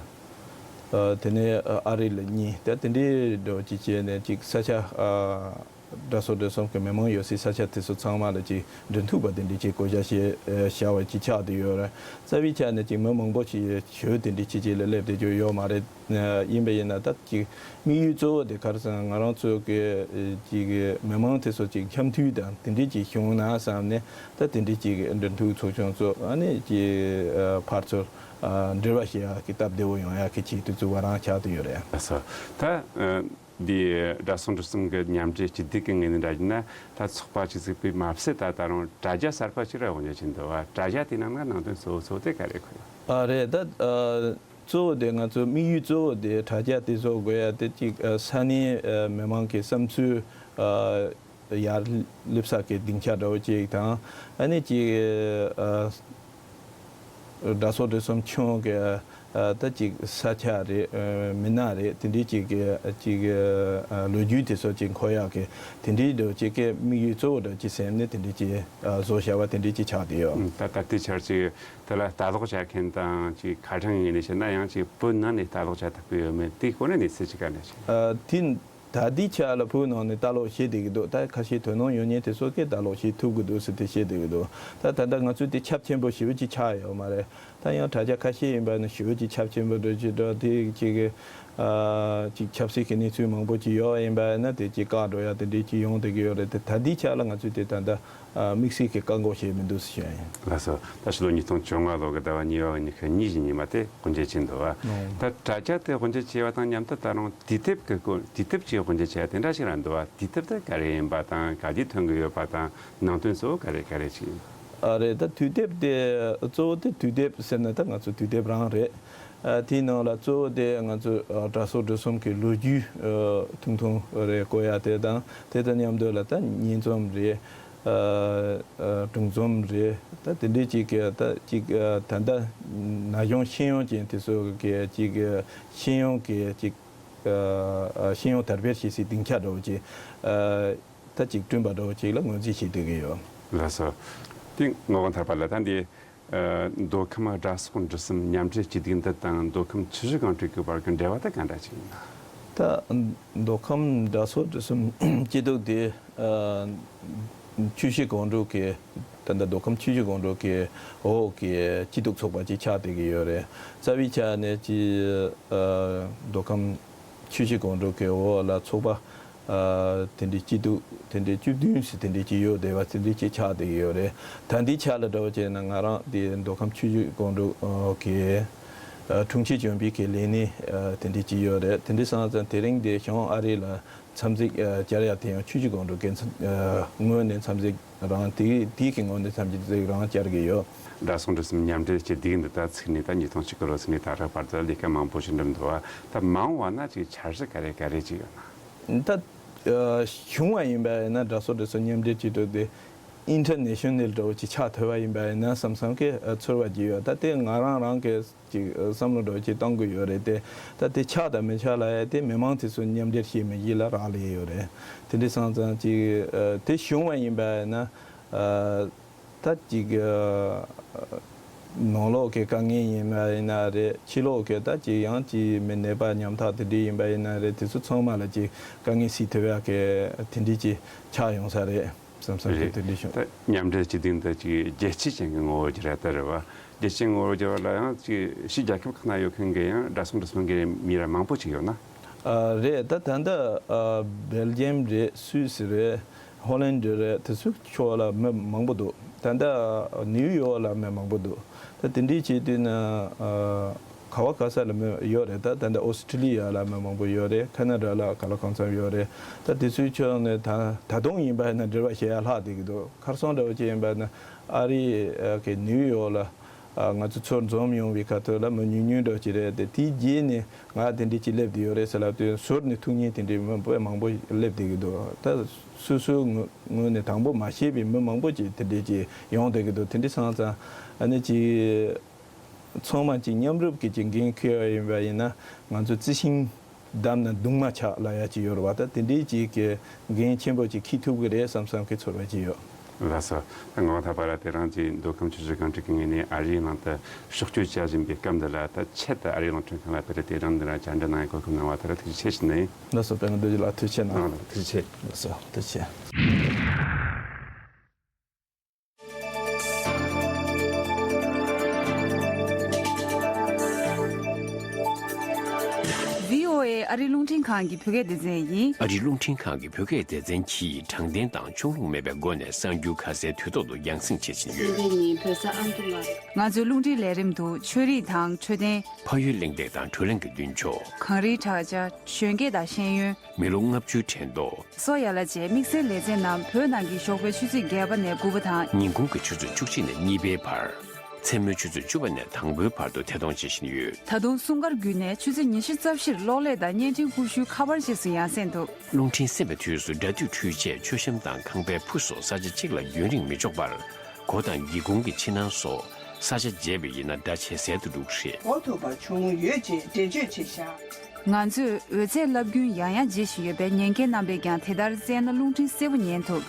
ཨ་དེ་ནས་ཨ་རི་ལ་གཉིས། ད་དེ་འདྲས་འདྲ་བོ་ཅིག་བྱས་ནས་ཅིག་ས་ཆ་ཨ་དགྲ་ཟོག་འབྲུ་གསུམ་གྱི་མི་མང་ཡོད་སའི་ས་ཆ་དེ་ཚོ་ཚང་མ་ལ་ཅིག་འབྲེལ་མཐུད་པ་དེ་འདྲས་ཅིག་བསྐོ་བཞག་བྱས་བཞག་པ་ཅིག་ཆགས་བསྡད་ཡོད་རེད། རྩ་བའི་ཆ་ནས་ཅིག་མི་མང་པོ་ཞིག་ཞོལ་དེ་འདྲས་ཅིག་ཅིག་ལ་སླེབས་བསྡད་རྒྱུ་ཡོད་མ་རེད། ཡིན་པ་ཡིན་ན་ད་ཅིག་དམིགས་ཡུལ་གཙོ་བོ་དེ་ག་རེ་ཟེར་ན་ང་རང་ཚོ་གི་ཅིག་མི་མང་དེ་ཚོ་ཅིག་འཆམ་མཐུན་དང་དེ་འདྲས་ཅིག་བྱུང་ན་བསམ་ནས་ད་དེ་འདྲས་ཅིག་འབྲེལ་མཐུད་ཚོགས་ཆུང་ཚོ་ཨ་ནི་ཅིག་ཕར་ཚུར་འབྲེལ་བ་བྱེད་ཡག་གི་སྟབས་བདེ་བོ་ཡོང་ཡག་གི་ཆེད་དུ་བཙུགས་པ་རང་ཆགས་བསྡད་ཡོད་རེད། ལགས་སོ། ད་འདི་དགྲ་ཟོག་འབྲུ་གསུམ་གི་མཉམ་འབྲེལ་སྐྱིད་སྡུག་གི་ངོས་ནས་འདྲ་ཡིན་ན་ད་ཚོགས་པ་ཅིག་བཙུགས་པའི་མ་ཟད་ད་ད་རུང་དྲ་རྒྱ་གསར་པ་ཅིག་ར་དབུ་འབྱེད་བྱས་འདུག་བ། དྲ་རྒྱ་དེའི་ནང་ན་ནང་དོན་གཙོ་བོ་གཙོ་བོ་དེ་ག་རེ་འཁོད་ཡོད། ཨ་རེད་ད། ཨ་གཙོ་བོ་དེ་ང་ཚོ་དམིགས་ཡུལ་གཙོ་བོ་དེ་དྲ་རྒྱ་དེ་བཟོ་དགོས་ཡ་དེ་གཅིག་ཨ་ས་གནས་ཨ་མི་མང་གི་བསམ་ཚུལ་ཨ་ཡར་སླེབས་ས་གི་སྡིངས་ཆ་འདྲ་བོ་གཅིག་དང་ཨ་ནི་གཅིག་ཨ་དགྲ་ཟོག་འབྲུ་གསུམ་ཁྱོན་གི་ཨ་ད་གཅིག་ས་ཆ་རེད། ཨ་མི་སྣ་རེད། དེ་འདྲའི་གཅིག་གི་གཅིག་ཨ་ལོ་རྒྱུས་དེ་ཚོ་གཅིག་འཁོད་ཡག་གི་དེ་འདྲའི་འདྲ་བོ་གཅིག་གི་དམིགས་ཡུལ་གཙོ་བོ་འདྲ་གཅིག་སེམས་ནས་དེ་འདྲའི་གཅིག་ཨ་བཟོ་བྱ་བ་དེ་འདྲའི་གཅིག་ཆགས་བསྡད་ཡོད། ད་ད་ལྟའི་ཆར་གཅིག་དེ་ལ་ལྟ་ཀློག་བྱེད་མཁན་དང་ཅིག་ཁ་གྲངས་ངོས་ནས་བཤད་ན་ཡང་ཅིག་བོད་ནང་ནས་ལྟ་ཀློག་བྱ་ཐུབ་ཀྱི་ཡོད་མེད་དེའི་སྐོར་ནས་གནས་ཚུལ་ཅིག་ག་འདྲ་ཞིག་ཨ་དེ་ད་ལྟའི་ཆ་ལ་བོད་ནང་ནས་ལྟ་ཀློག་བྱེད་བསྡད་ཀྱི་འདུག་ད་ཁ་ཤས་དོ་སྣང་ཡོད་མཁན་དེ་ཚོ་གིས་ལྟ་ཀློག་བྱེད་ཐུབ་ཀྱི་འདུག་ཟེར་དེ་བཤད་བསྡད་ཀྱི་འདུག་ད་ད་ལྟ་ང་ཚོའི་དེ་ཁྱབ་ཆེན་པོ་ཞེ་པོ་ཅིག་ཆགས་ཡོད་མ་རེད། ད་ཡང་དྲ་རྒྱ་ཁ་ཤས་ཡིན་པ་ནི་ཞེ་པོ་ཅིག་ཁྱབ་ཆེན་པོ་འདྲ་ཅིག་འདྲ་དེ་ཅིག་གི་ཨ་ཅིག་ཆབ་སྲིད་ཀྱི་གནས་ཚུལ་མང་པོ་ཅིག་ཡོད་པ་ཡིན་པ་ན་དེ་ཅིག་བཀག་འགྲོ་ཡ་དེ་འདྲས་ཅིག་ཡོང་བསྡད་ཀྱི་ཡོད་རེད། དེ་ད་ལྟའི་ཆ་ལ་ང་ཚོས་དེ་ད་ལྟ་ཨ་དམིགས་བསལ་གྱི་བཀག་འགོག་བྱས་མི་འདུག་ཟེར་ཞུ་ཡ་ཡིན། ལགས་སོ། ད་ཕྱི་ལོ་ཉིས་སྟོང་བཅོ་ལྔ་ལོ་གི་ཟླ་བ་གཉིས་པ་ཉི་ཤུ་གཉིས་ཀྱི་ཉི་མ་དེ་དབུ་འབྱེད་བྱས་འདུག་བ། ད་དྲ་རྒྱ་དེ་དབུ་འབྱེད་བྱས་པ་དང་མཉམ་དུ་ད་རུང་དུས་དེབ་ཀྱི་སྐོར་དུས་དེབ་ཅིག་དབུ་འབྱེད་བྱས་པ་དེ་འདྲ་ཞིག་རང་འདུག་བ། དུས་དེབ་དེ་ག་རེ་ཡིན་པ་དང་ག་དུས་ཐོན་གྱི་ཡོད་པ་དང་ནང་དོན་གཙོ་བོ་ག་རེ་ག་རེ་ཅིག་ཡིན། ཨ་རེད། ད་དུས་དེབ་དེ་གཙོ་བོ་དེ་དུས་དེབ་ཟེར་ན་ད་ང་ཚོ་དུས་དེབ་རང་རེད། ཨ་དེའི་ནང་ལ་གཙོ་བོ་དེ་ང་ཚོ་ཨ་དགྲ་ཟོག་འབྲུ་གསུམ་གྱི་ལོ་རྒྱུས་ཨ་ཐུང་ཐུང་རེ་བཀོད་ཡ་དེ་དང་དེ་དང་མཉམ་དུ་ལ་ད་སྙན་རྩོམ་རེད། ཨ་ཨ་སྒྲུང་རྩོམ་རེད། ད་དེ་འདྲའི་ཅིག་གི་ད་ཅིག་ཨ་ད་ལྟ་ན་གཞོན་ཤེས་ཡོན་ཅན་དེ་ཚོ་གི་ཅིག་ཤེས་ཡོན་གྱི་ཅིག་ཨ་ཨ་ཤེས་ཡོན་དར་སྤེལ་བྱེད་སའི་སྡིངས་ཆ་འདྲ་བོ་ཅིག་ཨ་ད་ཅིག་བསྐྲུན་པ་འདྲ་བོ་ཅིག་ལ་ངོས་འཛིན་བྱེད་སྡོད་ཀྱི་ཡོད། ལགས་སོ། དེ་ངག་དབང་ཐར་པ་ལགས། ད་འདི་ཨ་མདོ་ཁམས་དགྲ་སོག་འབྲུ་གསུམ་མཉམ་འབྲེལ་སྐྱིད་སྡུག་འདི་དང་མདོ་ཁམས་ཆུ་བཞི་སྒང་དྲུག་གི་བར་གྱི་འབྲེལ་བ་དེ་ག་འདྲ་ཅིག་ཡིན་ན། ད་མདོ་ཁམས་དགྲ་སོག་འབྲུ་གསུམ་སྐྱིད་སྡུག་དེ་ཨ་ཆུ་བཞི་སྒང་དྲུག་གི། ད་ལྟ་མདོ་ཁམས་ཆུ་བཞི་སྒང་དྲུག་གི་འོག་གི་སྐྱིད་སྡུག་ཚོགས་པ་ཅིག་ཆགས་བསྡད་ཀྱི་ཡོད་རེད། རྩ་བའི་ཆ་ནས་ཅིག་ཨ་མདོ་ཁམས་ཆུ་བཞི་སྒང་དྲུག་གི་འོག་ལ་ཚོགས་པ་ཨ་དེ་འདྲའི་སྐྱིད་སྡུག་དེ་འདྲའི་བཅུ་བདུན་ཙམ་དེ་འདྲའི་ཅིག་ཡོད་བསྡད་པ་དེ་འདྲའི་ཅིག་ཆགས་བསྡད་ཀྱི་ཡོད་རེད། ད་ལྟའི་ཆ་ལ་འདྲ་བོ་བྱས་ན་ང་རང་དེ་མདོ་ཁམས་ཆུ་བཞི་སྒང་དྲུག་གི་ཨ་དྲུང་ཆེ་བྱོན་པའི་གི་ལས་སྣེ་ཨ་དེ་འདྲའི་ཅིག་ཡོད་རེད། དེ་འདྲའི་སོང་ཙང་དེ་རིང་དེ་ཞང་ཨ་རི་ལ་འཚམས་གཟིགས་ཨ་བཅར་ཡ་དེ་ཡང་ཆུ་བཞི་སྒང་དྲུག་གི་འཚམས་ཨ་ངོས་ནས་འཚམས་གཟིགས་རང་དེ་དེའི་གི་ངོས་ནས་འཚམས་གཟིགས་རང་བཅར་གྱི་ཡོད། དགྲ་སོག་འབྲུ་གསུམ་མཉམ་འབྲེལ་སྐྱིད་སྡུག་འདི་ད་ཚུགས་ནས་ད་ཉིས་སྟོང་གཅིག་གི་ལོ་ཚུགས་ནས་ད་ལྟ་བར་དུ་ལས་ཀ་མང་པོ་ཞིག་འགྲུབ་འདུག་བ། ད་མ་འོངས་པ་ན་ཅིག་འཆར་གཞི་ག་རེ་ག་རེ་ཅིག་ཡོད་ན། ད་ཨ་བྱུང་བ་ཡིན་པ་ཡིན་ན་དགྲ་སོག་འབྲུ་གསུམ་མཉམ་འབྲེལ་སྐྱིད་སྡུག་དེ་ཨིན་ཊར་ནེ་ཤ་ནལ་འདྲ་བོ་ཅིག་ཆགས་ཐུབ་པ་ཡིན་པ་ཡིན་ན་བསམ་བསམ་གི་ཨ་ཚོར་བ་ཅིག་ཡོད། ད་དེ་ང་རང་རང་གི་ཅིག་བསམ་བློ་འདྲ་བོ་ཅིག་གཏོང་གི་ཡོད་རེད་དེ། ད་དེ་ཆགས་དང་མི་ཆགས་ལ་ཡ་དེ་མི་མང་དེ་ཚོ་མཉམ་འབྲེལ་བྱེད་མི་བྱེད་ལ་རག་ལས་ཡོད་རེད། དེ་འདྲ་སོང་ཙང་ཅིག་ཨ་དེ་བྱུང་བ་ཡིན་པ་ཡིན་ན་ཨ་ད་ཅིག་ཨ་ནང་ལོགས་ཀྱི་དཀའ་ངལ་ཡིན་པ་ཡིན་ན་རེད། ཕྱི་ལོགས་ཀྱི་ད་ཅིག་ཡང་ཅིག་མི་ནད་པ་ཉམ་ཐག་དེ་འདྲ་ཡིན་པ་ཡིན་ན་རེད། དེ་ཚོ་ཚང་མ་ལ་ཅིག་དཀའ་ངལ་སེལ་ཐུབ་ཡག་གི་དེ་འདྲ་ཅིག་ཆགས་ཡོང་ས་རེད། བསམ་བསམ་གྱི་རེད། དེ་འདྲ་བྱུང་། ད་མཉམ་འབྲེལ་སྤྱི་དོན་དུ་ཅིག་རྒྱལ་སྤྱི་ཅན་གྱི་ངོ་བོ་ཅིག་རེད་ད་རེད་བ། རྒྱལ་སྤྱིའི་ངོ་བོར་བསྒྱུར་བ་ལ་ཡང་ཅིག་ཕྱི་རྒྱལ་ཁབ་ཁག་ན་ཡོད་མཁན་གྱི་ཡང་དགྲ་སོག་འབྲུ་གསུམ་གྱི་མི་ར་མང་པོ་ཅིག་ཡོད་ན། ཨ་རེད། ད་ད་ལྟ་ཨ་སྦེལ་ཇམ་རེད། སུད་སི་རེད། ཧོ་ལན་ཌི་རེད། དེ་ཚོའི་ཕྱོགས་ལ་མི་མང་པོ་འདུག་ད་ལྟ་ནིའུ་ཡོག་ལ་མི་མང་པོ་འདུག་ད་དེ་འདྲའི་བྱེད་དུས་ན་ཨ་ག་བ་ག་ས་ལ་མི་ཡོད་རེད། ད་ད་ལྟ་ཨོ་སི་ཁྲི་ལི་ཡ་ལ་མི་མང་པོ་ཡོད་རེད། ཁ་ན་ཌ་ལ་ག་ལ་གང་འཚམ་ཡོད་རེད། ད་དེ་ཚོའི་ཕྱོགས་ནས་ད་ད་དུང་ཡིན་པ་ཡིན་ན་འབྲེལ་བ་བྱེད་ཡ་ལྷག་བསྡད་ཀྱི་འདུག་ཁར་སང་འདྲ་བོ་ཅིག་ཡིན་པ་ཡིན་ན་ཨ་རི་གི་ནིའུ་ཡོག་ལ། ཨ་ང་ཚོ་ཚུར་འཛོམས་ཡོང་བའི་ཁ་ཐུག་ལ་མི་ཉུང་ཉུང་འདྲ་ཅིག་རེད་དེ། དེའི་རྗེས་ནས་ང་དེ་འདྲ་ཅིག་སླེབས་བསྡད་ཡོད་རེད་ཟེར་ལབ་དུས་ཟུར་ནས་ཐུགས་མཉེས་དེ་འདྲའི་མི་དཔེ་མང་པོ་སླེབས་བསྡད་ཀྱི་འདུག་ད་སོ་སོའི་ངོས་ངོས་ནས་དང་པོ་མ་ཤེས་པའི་མི་མང་པོ་ཅིག་དེ་འདྲ་ཅིག་ཡོང་བསྡད་ཀྱི་འདུག་དེ་འདྲ་སོང་ཙང་ཨ་ནི་ཅིག་ཚང་མ་ཅིག་མཉམ་རུབ་ཀྱི་ཅིག་འགན་འཁུར་བ་ཡིན་པ་ཡིན་ན་ང་ཚོ་རྩི་ཤིང་བསྡམས་ན་གདུང་མ་ཆགས་ལབ་ཡ་ཅིག་ཡོད་རེད་བ། ད་དེ་འདྲའི་ཅིག་གི་འགན་ཆེན་པོ་ཅིག་འཁྱེར་ཐུབ་ཀྱི་རེད་བསམ་བསམ་གྱི་ཚོར་བ་ཅིག་ཡོད། ལགས་སོ། ད་ངག་དབང་ཐར་པ་ལགས་དེ་རིང་ཅིག་མདོ་ཁམས་ཆུ་བཞི་སྒང་དྲུག་གི་ངོས་ནས་ཨ་རིའི་ནང་དུ་ཕྱོགས་བསྐྱོད་བྱ་བཞིན་པའི་སྐབས་འདི་ལ་ད་ཆེད་དུ་ཨ་རིའི་རླུང་འཕྲིན་ཁང་ལ་དེ་རིང་དེ་རིང་འདི་རང་བཅར་འདྲི་གནང་བའི་གོ་སྐབས་གནང་བ་དེ་ལ་ཐུགས་རྗེ་ཆེ་ཞུ་ནི་ཡིན། ལགས་སོ། དཔལ་ལྡན་རྡོ་རྗེ་ལགས་ཐུགས་རྗེ་ཆེ་གནང་། ལགས་སོ། ཐུགས་རྗེ་ཆེ། བྷི་ཨོ་ཨེ་ཨ་རི་རླུང་འཕྲིན་ཁང་གི་བོད་སྐད་སྡེ་ཚན་ཡིན། ཨ་རི་རླུང་འཕྲིན་ཁང་གི་བོད་སྐད་སྡེ་ཚན་གྱིས་དྲང་བདེན་དང་ཕྱོགས་ལྷུང་མེད་པའི་སྒོ་ནས་གསར་འགྱུར་ཁ་གསལ་དུས་ཐོག་ཏུ་རྒྱང་སྲིང་བྱེད་བཞིན་ཡོད། སེ་འབྲས་ཉིན་བོད་ས་ཨ་མདོ་ལ། ང་ཚོའི་རླུང་འཕྲིན་ལས་རིམ་དུ་ཆོས་རིག་དང་འཕྲོད་བསྟེན། ཕ་ཡུལ་གླེང་སྟེགས་དང་བགྲོ་གླེང་གི་མདུན་ཅོག་གངས་རིའི་བྲག་ཅ། གཞོན་སྐྱེས་དང་ཤེས་ཡོན། མི་ལོ་ལྔ་བཅུའི་དྲན་ཐོ། སོ་ཡ་ལ་བཅས་དམིགས་བསལ་ལེ་ཚན་རྣམས་བོད་ནང་གི་ཞོགས་པའི་ཆུ་ཚོད་བརྒྱད་པ་ནས་དགུ་པ་དང་། ཉིན་གུང་གི་ཆུ་ཚོད་བཅུ་གཅིག་ནས་གཉིས་པའི་བར། མཚན་མོའི་ཆུ་ཚོད་བཅུ་པ་ནས་དང་པོའི་བར་དུ་ཐད་གཏོང་བྱེད་བཞིན་ཡོད། ད་དུང་སྲུང་སྐར་བརྒྱུད་ནས་ཆུ་ཚོད་ཉི་ཤུ་རྩ་བཞིར་གློག་ཀླད་དང་བརྙན་འཕྲིན་ཀུ་ཤུའི་ཁ་པར་རྗེས་སུ་ཡང་སེང་ཐུབ། རླུང་འཕྲིན་གསན་པའི་དུས་སུ་སྒྲ་སྡུད་འཕྲུལ་ཆས་མཆོད་བཤམས་དང་ཁང་པའི་ཕུ་སོགས་ས་ཆ་གཅིག་ལ་རྒྱུན་རིང་མི་འཇོག་པར། སྒོ་དང་སྒེའུ་ཁུང་གི་ཕྱི་ནང་སོགས་ས་ཆ་བརྗེ་བ་ཡིན་ན་སྒྲ་ཇེ་གསལ་དུ་འགྲོ་གི་རེད། གོ་ཐུབ་པ་བྱུང་ཡོད་ཅེས་འགྲེལ་བརྗོད་བྱས་བཞག་ང་ཚོས་འོད་ཚད་རླབས་རྒྱུན་ཡང་ཡང་བརྗེ་བཞིན་ཡོད་པས་ཉན་མཁན་རྣམ་པས་ཀྱང་དེ་ལྟར་བཙལ་ན་རླུང་འཕྲིན་གསལ་པོ་ཉན་ཐུབ།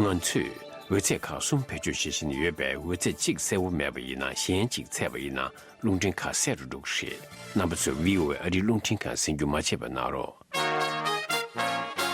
ང་ཚོས་འོད་ཚད་ཁག་གསུམ་བེད་སྤྱོད་བྱེད་བཞིན་ཡོད་པས་འོད་ཚད་གཅིག་གསལ་པོ་མེད་པ་ཡིན་ན་གཞན་གཅིག་ཚད་པ་ཡིན་ན་རླུང་འཕྲིན་ཁ་གསལ་རུ་འགྲོ་གི་རེད། རྣམ་པ་ཚོས་བྷི་ཨོ་ཨེ་ཨ་རིའི་རླུང་འཕྲིན་ཁང་གསན་རྒྱུ་མ་བརྗེད་པ་གནང་རོགས།